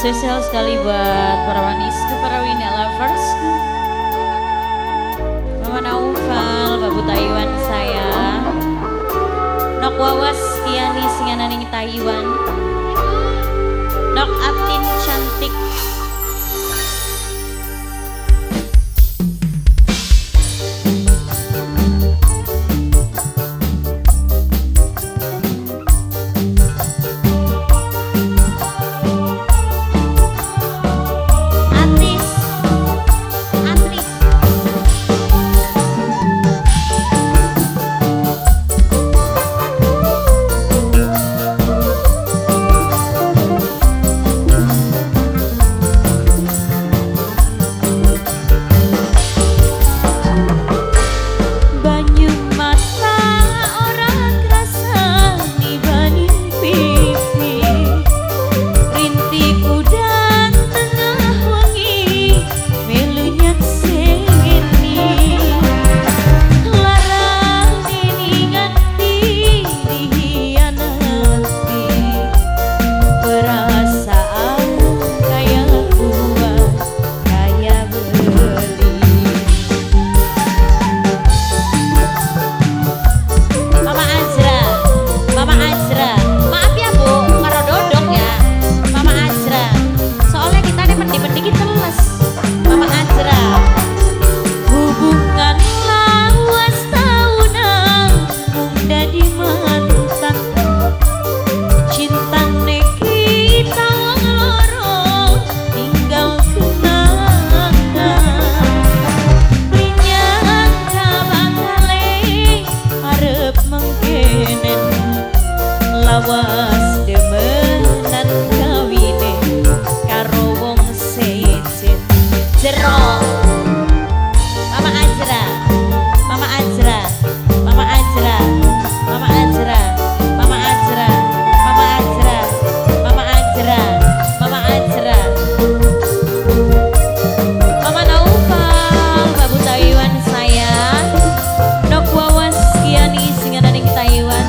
Spesial sekali buat para manisku, para Wina lovers. Mama Naufal, Babu Taiwan saya. Nok Wawas Kiani singananing Taiwan. Nok Atin cantik. Lawas demenan kawine karo wong sejen jero. Mama Azra, Mama Azra, Mama Azra, Mama Azra, Mama Azra, Mama Azra, Mama Azra, Mama Azra, Mama Naufal, Babu Taiwan saya. Nok Wawas Kiani singananing Taiwan.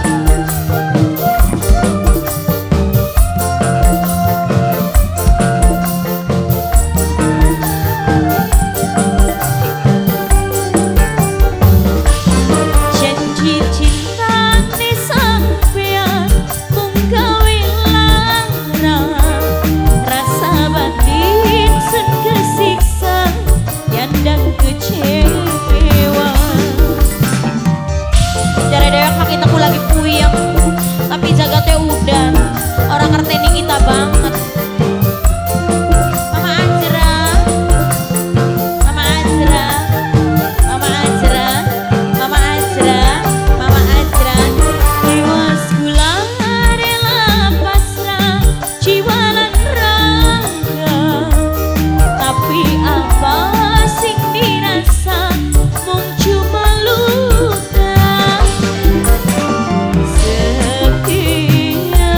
Aku lagi puyeng, tapi jagatnya udan. Orang ngerteni kita banget. Mama Azra, Mama Azra, Mama Azra, Mama Azra, Mama Azra. Tiwas kula rela pasrah jiwa lan raga, tapi apa sing dirasa mung cuma luka. Setia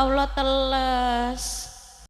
Allah, teles.